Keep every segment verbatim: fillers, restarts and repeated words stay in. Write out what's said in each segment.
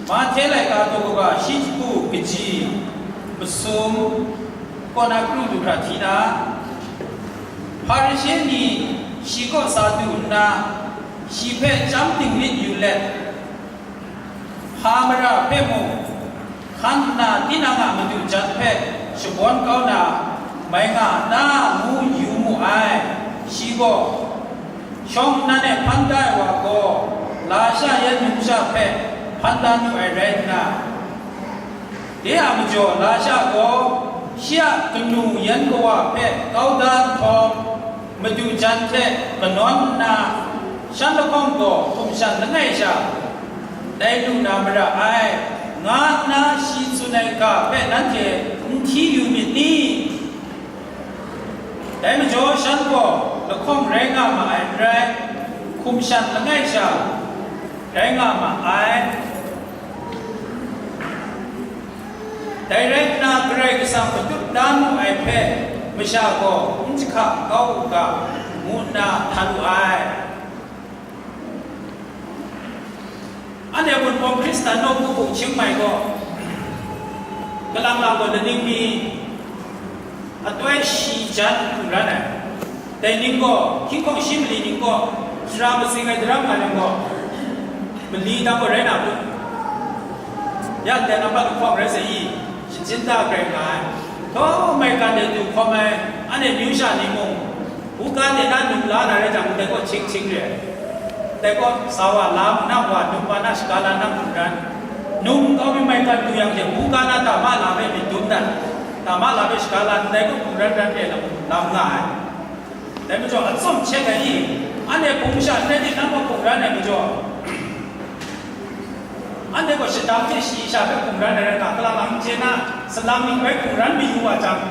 Mahte laika daw kaba shi jahku kaji masum kaw na kru du hkra hti na, Hparishe ni shi kaw sa du nna, shi hpe chyam dinglit yu let, hpa mara hpe mung, hkan nna tinang a madu jan hpe shabawn kau na mai nga na ngu yu mu ai. Shi gaw, "Shawng nnan e hpan da ai wa gaw, lasha yan numsha hpe hpan da nu ai rai nna, de a majaw lasha gaw shi a kanu yan kawa hpe kau da nhtawm, madu jan hte kanawn nna, shan lahkawng gaw hkum shan langai sha, tai lu na mara ai, nga nna shi tsun ai ga hpe nanhte n hti yu myit ni? Dai majaw shan gaw lahkawng rai nga ma ai n rai, hkum shan langai sha rai nga ma ai." Dai rai nna, Karai Kasang matut da mu ai hpe masha gaw n jahka kau u ga, ngu nna htan wu ai. Anhte Wunpawng Hkristan nawku hpung Chiang Mai gaw, kalang lang gaw laning mi atoi shi jan hkungran ai. Dai ning gaw, hkying hkawng shi mali ning gaw, sara matsing ai daram nga ning gaw, mali dang gaw rai na kun? Ya ndai nambat lahkawng rai sai i, shachyun da grai nga ai. Htaw maigan de du hkawm ai, anhte myu sha ni mung, buga de na num la na rai jang, ndai gaw hkying hkying re ai. Dai gaw, sa wa, la, nang wa, num wa, na shaga la, nang hkungran. Num kau mi maigan du yang hte, buga na dama la hpe myit dum dat, dama la hpe shaga la, ndai gaw hkungran ran re lam, lam nga ai. Dai majaw, atsawm hkyet ai i, anhte hpung masha ndai ni nang gaw hkungran ai majaw, anhte gaw shadang hte shayi sha hpe hkungran ai rai nga, kalang lang n chye na, salang ning bai hkungran mayu wa jang,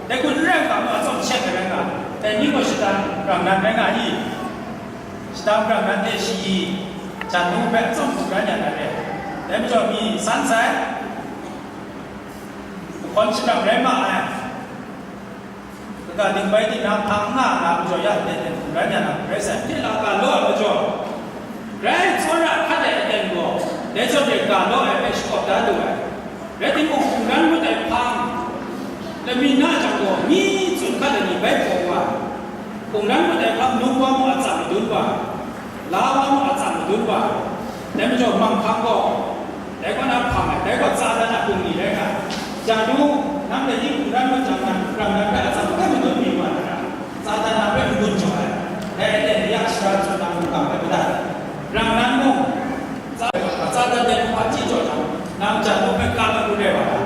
dai hku n rai n ga, atsawm hkyet ai rai nga, dai ni gaw shadang rang nan rai nga i? Shadang rang nan hte shayi, jan nu hpe atsawm hkungran ya na re. Dai majaw mi san sai, mahkawn shadang rai ma ai. Kaga dingbai di na hpang nga na majaw ya, dai hte hkungran ya na rai sai, hte la ga law ai majaw, grai tsawra hkat ai aten gaw, dai zawn re ga law ai hpe shakawp da lu ai. Rai timung, hkungran ngut ai hpang, lamyin na jang gaw, mi tsun hkat ai ni bai hpawng wa, hkungran ngut ai hpang num wa mung atsam madun wa, la wa mung atsam madun wa, dai majaw manghkang gaw, dai kaw na hpang ai, dai gaw Satan a bungli rai nga ai. Ja nu, nang dai ni hkungran ngut jang, nang hkungran nan rai atsam bai madun mi wa na ra, Satan na rai madun jaw ai. Dai aten ya shara tsun nang mungkan bai madat. Rang nan mung, Satan dai hpung a chyi jaw jang, nang ja nu hpe ka na gun rai wa na,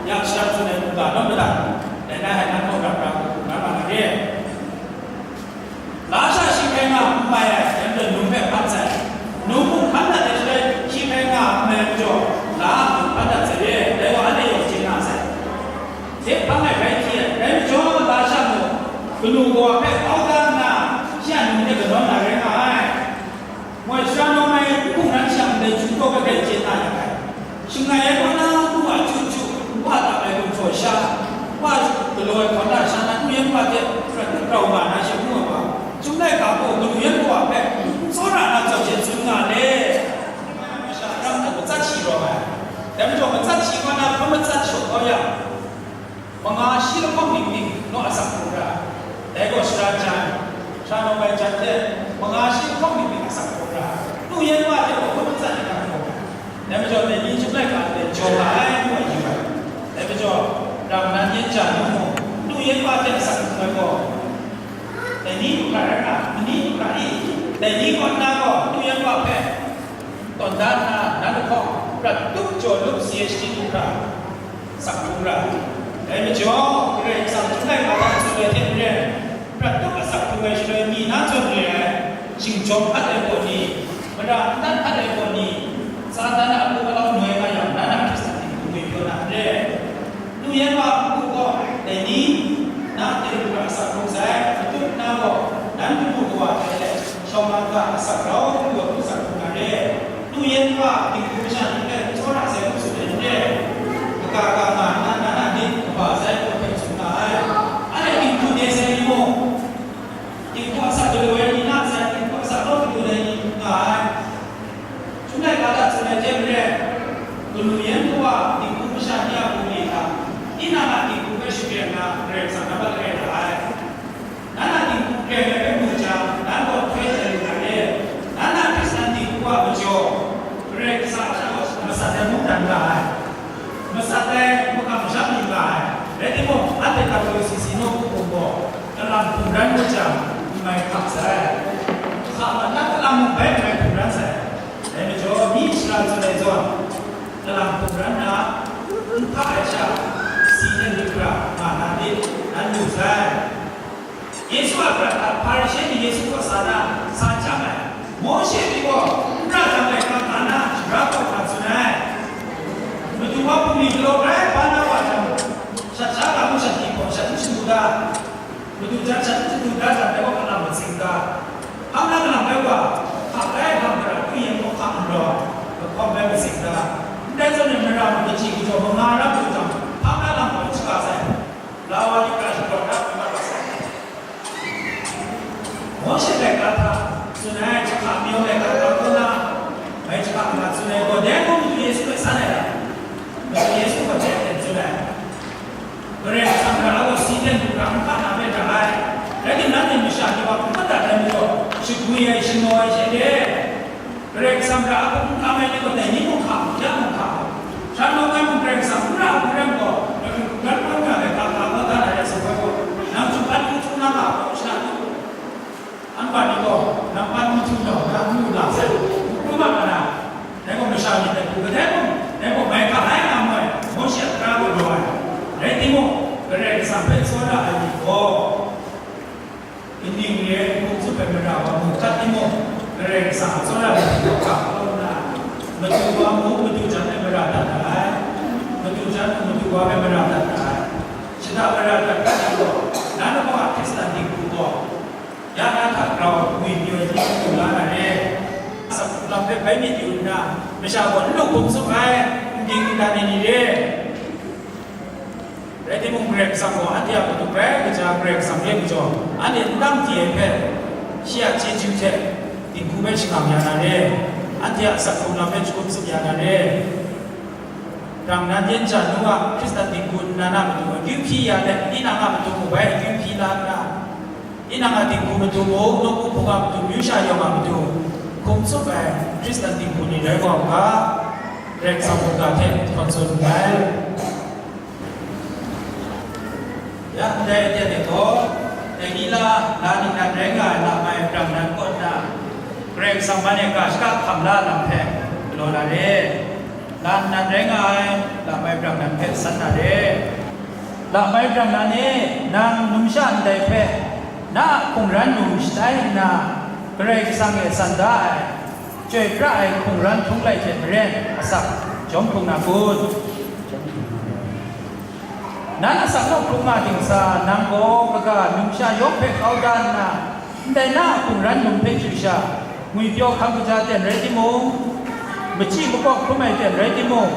ya shara tsun ai mungga naw madat. Dai na hai nang gaw rap rap, rap nga na re. Lasha shi hpe nga n mai ai, dai majaw num hpe hpan sai. Num mung hpan dat ai shaloi, shi hpe nga n mai majaw, la a mung hpan dat sai re, dai gaw anhte yawng chye na sai. Hte hpang ai rai hti ai, dai majaw lasha mung, kanu kawa hpe kau da nna, shi a num hte kanawn na rai nga ai. Moi sara nawng ai n hkungran shang ndai Ju kaw hpe grai chye na yang ai. Shangai ai kaw na, nu a chyu chyu, wa tap ai gumhpraw sha, wa galaw ai hkawn na sha na, nu yan wa hte prat tup rau nga na she ngu ai wa, Chyum laika gaw kanu yan kawa hpe n tsawra na zawn she tsun nga le. Masha rang na matsat shi rawng ai. Dai majaw matsat shi kaw na hpa matsat shaw kau yang, manga shi lahkawng ning ting naw asak hkung ra, dai gaw sara jan, sara nawng ai jan hte manga shi lahkawng ning ting asak hkung ra, nu yan wa hte gaw hkun matsat ai hkang hkung ra. Dai majaw, dai ni chyum laika hte jaw nga ai ngu ai yu ai. Dai majaw, rang nan yan ja nu mung, nu yan wa hte asak hkung ai gaw, dai ni lu hkra rai nga, mani lu hkra i, dai ni kaw nna gaw nu yan wa hpe tawn da nna, nan lahkawng prat tup jaw lup si ai shani lu hkra, sak hkung ra. Dai majaw, Karai Kasang chyum laika hta tsun ai hte maren, prat tup asak hkung ai shaloi mi na zawn re ai, shingjawm hkat ai gaw ni, mara n dan hkat ai gaw ni, Satan a abu alau noi nga yang, na na Hkristan ni hpung ngwipyaw na n re. Nu yan wa a matu gaw, dai ni, na hte lu hkra asak hkung sai, matut na gaw, nan matu kawa hte shawng nnan ga asak grau lu ai hku sak hkung na re. Nu yan wa dinghku masha ni hpe tsawra sai hku tsun ai n re. Kaga ga nga nna, na na dik kaba sai hku hpe tsun nga ai. Anhte dinghku de sai ni mung, dinghku asak galaw ai ni na sai, dinghku asak lawt galaw ai ni nga ai. Chyum laika Lu yan hku a dinghku masha ni a bungli hta, tinang a dinghku hpe shapyeng na Karai Kasang na bat re ra ai. Nan a dinghku kreng ai rai mu jang, nan gaw hkoi hte lu na re. Nan a Hkristan dinghku a majaw, Karai Kasang hta gaw masat ai mungdan nga ai, masat ai makam sha mi nga ai. Rai timung, anhte W C C nawku hpung gaw, kalang hpung ran mu jang, n mai hkap sai. Hka mat na kalang mung bai n mai hpung ran sai. Dai majaw, myi shara tsun ai zawn, kalang hpung ran na, n hpa ai sha, si hte lit hkra nga na lit, nan lu sai. Yesu a prat hta Hparishe ni Yesu kaw sa na, sa chyam ai. Mawshe pyi gaw, n ra jang laika nga na, shara kaw hta tsun ai. Madu wa bungli galaw rai, Barnaba jang, shat sha ga mu shat hti hpawng shat n shadu da. Madu jan shat n shadu da jang, dai wa kalang matsing da. Hpang na kalang bai wa, hkap rai hpang hkra, kwi yan gaw hkap n rawng, lahkawng bai matsing da. Ndai zawn e, mara mung kaji kajaw manga rap lu jang, hpang na lam gaw n shaga sai. Lawa ni hkra shaprawng na hkra mat wa sai. Mawshe laika hta tsun ai, jahka mayawng laika hta kaw na, mai jahka nga tsun ai gaw, dai gaw Madu Yesu hpe san ai lam, Madu Yesu gaw dai hte tsun ai. Karai Kasang ra ai gaw si hte du hkra n hka na hpe ra ai. Rai timung, nanhte masha ni wa hpung madat ai majaw, shagwi ai, shangaw ai she re. Karai Kasang ra ai hpung n hkam ai ni gaw, dai ni mung hkam, ya mung hkam. Shan nau ngai mung Karai Kasang n ra ai hpung rai gaw, Madu hpung ran kau nga ai, ga hka kau da na re, sa hkoi gaw, nang chyu hpan n hkrum na nga, hpung shana du. Anhpa ni gaw, nang hpan n hkrum gaw, nang n lu la sai, n hkrum ma ga na. Dai gaw masha myit dai hku kadai mung, dai gaw mai hkam ai nga mu ai, Mawshe a tara gaw rawng ai. Rai timung, Karai Kasang hpe tsawra ai myit gaw, kaning re ai hpung tsup ai mara wa mung hkrat timung, Karai Kasang a tsawra ai myit gaw ga kau nna, madu wa mung madu jan ai mara dat ai, madu jan mung madu wa ai mara dat ai. Shada mara dat hkrat yang gaw, na nang gaw a Hkristan dinghku gaw, ya na hta grau ngwi pyaw di lu la na re. Asak lam hpe bai myit yu nna, masha gaw n lu hkum tsup ai, n ging n dan ai ni re. Rai timung, Karai Kasang gaw anhte a matu bai kaja Karai Kasang re majaw, anhte n dang di ai hpe, shi a chyeju hte dinghku hpe shangang ya na re, anhte a asak hkrung lam hpe jahkum tsup ya na re. Brang nan yen ja nu a Hkristan dinghku nnan a matu akyu hpyi ya let, tinang a matu mung bai akyu hpyi la nna, tinang a dinghku matu mung, nawku hpung a matu, myu sha yawng a matu, hkum tsup ai Hkristan dinghku ni rai wa u ga, Karai Kasang mungga hte htawn tsun nngai. Ya ndai aten e gaw, dai ni la, la ningnan rai nga ai lamai brang nan kaw nna, Karai Kasang man e ga shaka hkam la lam hpe galaw na re. La nnan rai nga ai lamai brang nan hpe san na re. Lamai brang nan e, nang numsha ndai hpe na a hkungran num shatai nna, Karai Kasang e san da ai, chyoi pra ai hkungran htung lai hte maren asak jawm hkrung na kun? Nan asak nawk hkrung nga dingsa, nang gaw kaga numsha yawng hpe kau da nna, ndai na a hkungran num hpe chyu sha, ngwipyaw hkam kaja ten rai timung, machyi makaw hkrum ai ten rai timung,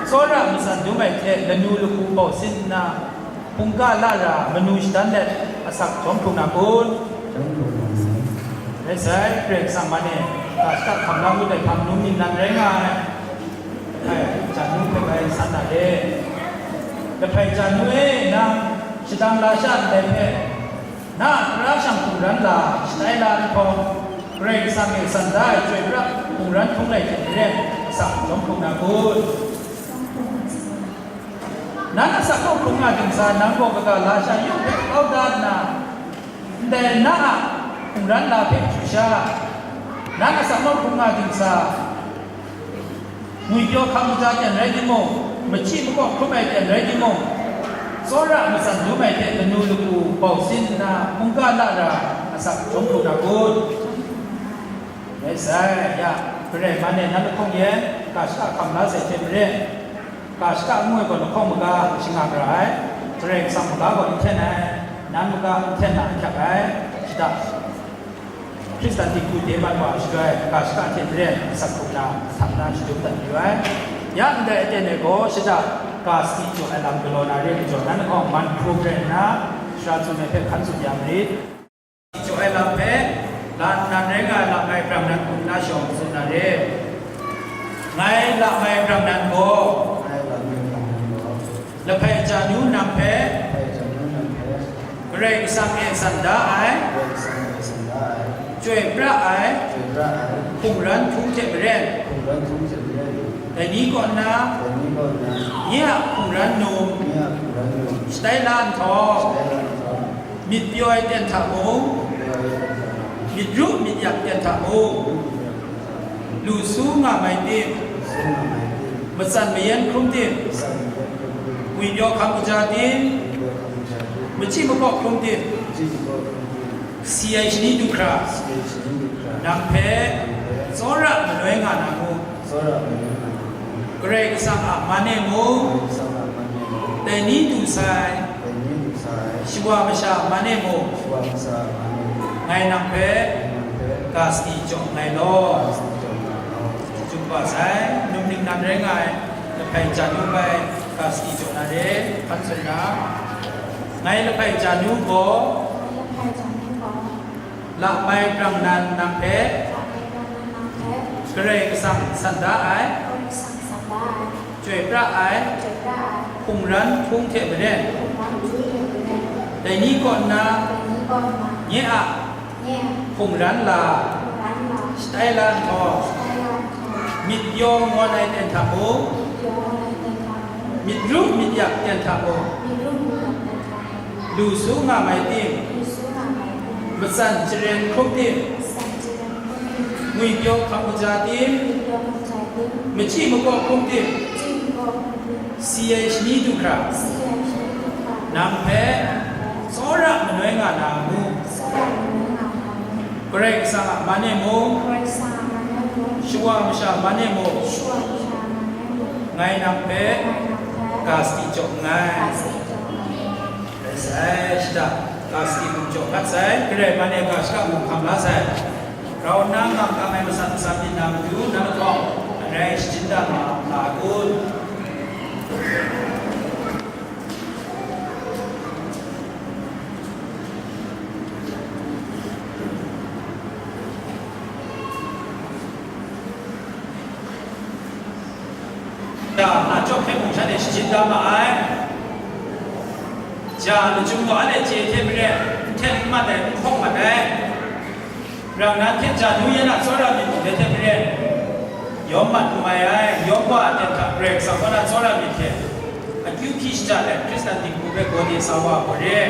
tsawra matsan dum ai hte lanu lagu bau sin nna, hpungga lara manu shadan let asak jawm hkrung na kun? Jawm hkrung na kun. Rai sai, Karai Kasang man e, ga shaka hkam la ngut ai hpang num ningnan rai nga ai. Lahpai ja nu hpe bai san na le. Lahpai ja nu e, nang shadang la sha ndai hpe, na a tara shang hkungran la shatai la nhtawm, Karai Kasang e san da ai chyoi pra hkungran htung lai hte maren asak jawm hkrung na kun? Nan asak nawk hkrung nga dingsa, nang gaw kaga lasha yawng hpe kau da nna, ndai na a hkungran la hpe chyu sha, nan asak nawk hkrung nga dingsa, ngwipyaw hkam kaja ten rai timung, machyi makaw hkrum ai ten rai timung, tsawra matsan dum ai hte lanu lagu bau sin nna, mungga lara asak jawm hkrung na kun? Rai sai, ya, Karai man e nan lahkawng yen ga shaka hkam la sai hte maren, ga shaka ngu ai gaw lahkawng maga shangak ra ai, Karai Kasang maga gaw n hten ai, nan maga n hten na n hkyak ai, shada, Hkristan dinghku de mat wa shaloi, ga shaka hte maren asak hkrum na, asak na shadum dat mayu ai. Ya ndai aten e gaw, shada, ga sadi jaw ai lam galaw na re ai majaw, nan lahkawng man hkrum rai nna, sara tsun ai hpe hkan tsun ya marit. Jaw ai lam hpe, la nnan rai nga ai lamai brang nan hkum na shawng tsun na re. Ngai lamai brang nan gaw, Lahpai Janu nang hpe, Lahpai Janu nang hpe, Karai Kasang e san da ai, Karai Kasang e san da ai, chyoi pra ai, chyoi pra ai, hkungran htung hte maren, hkungran htung hte maren, dai ni kaw nna, dai ni kaw nna, nye a hkungran num, nye a hkungran num, shatai la nhtawm, shatai la nhtawm, myit pyaw ai ten hta mung, myit pyaw ai ten hta mung, myit ru myit yak ten hta mung, myit ru myit yak ten hta mung, lu su nga mai tim, lu su nga mai tim, matsan mayan hkrum tim, matsan mayan hkrum tim, ngwipyaw hkam kaja tim, ngwipyaw hkam kaja tim, machyi makawp hkrum tim, machyi makawp hkrum tim, si ai shani du hkra, si ai shani du hkra, nang hpe, nang hpe, tsawra manoi nga na mu. Tsawra manoi nga na mu. Karai Kasang a man e mung, Karai Kasang a man e mung, dai ni du sai, dai ni du sai, shawa masha a man e mung, shawa masha a man e mung, ngai nang hpe, ngai nang hpe, ga sadi jaw nngai law. Ga sadi jaw nngai law. Jumpa sai, num ningnan rai nga ai, Lahpai Janu bai ga sadi jaw na re, hkan tsun na. Ngai Lahpai Janu gaw, ngai Lahpai Janu gaw, Lamai brang nan nang hpe, Lamai brang nan nang hpe, Karai Kasang san da ai, Karai Kasang san da ai, chyoi pra ai, chyoi pra ai, hkungran htung hte maren, hkungran htung hte maren, dai ni kaw nna, dai ni kaw nna, nye a, nye a, hkungran la, hkungran la, shatai la nhtawm, shatai la nhtawm, myit pyaw ngawn ai ten hta mung, myit pyaw ngawn ai ten hta mung, myit ru myit yak ten hta mung, myit ru myit yak ten hta mung, lu su nga mai tim, lu su nga mai tim, matsan charen hkrum tim, matsan charen hkrum tim, ngwipyaw hkam kaja tim, ngwipyaw hkam kaja tim, machyi makawp hkrum tim, machyi makawp hkrum tim, si ai shani du hkra, si ai shani du hkra, nang hpe, nang hpe, tsawra manoi nga na mu. Tsawra manoi nga na mu. Karai Kasang a man e mung, Karai Kasang a man e mung, shawa masha man e mung, shawa masha man e mung, ngai nang hpe, ngai nang hpe, ga sadi jaw nngai. Ga sadi jaw nngai. Rai sai, shada, ga sadi mung jaw hkat sai, Karai man e ga shaka mung hkam la sai. Rau nna ngam kang ai masat masat myit na matu, nang lahkawng, arai shajin da ma, ma kun. Ja, na chyawm hpe mung shanhte shajin da ma ai. Ja, lachyum gaw anhte chye hte maren, n hten n mat ai, n hkawng mat ai. Rang nan hte ja nu yan a tsawra myit mung dai hte maren, yawm mat n mai ai, yawm wa a ten hta Karai Kasang kaw na tsawra myit hte, akyu hpyi shaja let, Hkristan dinghku hpe gaw de sa wa gaw re.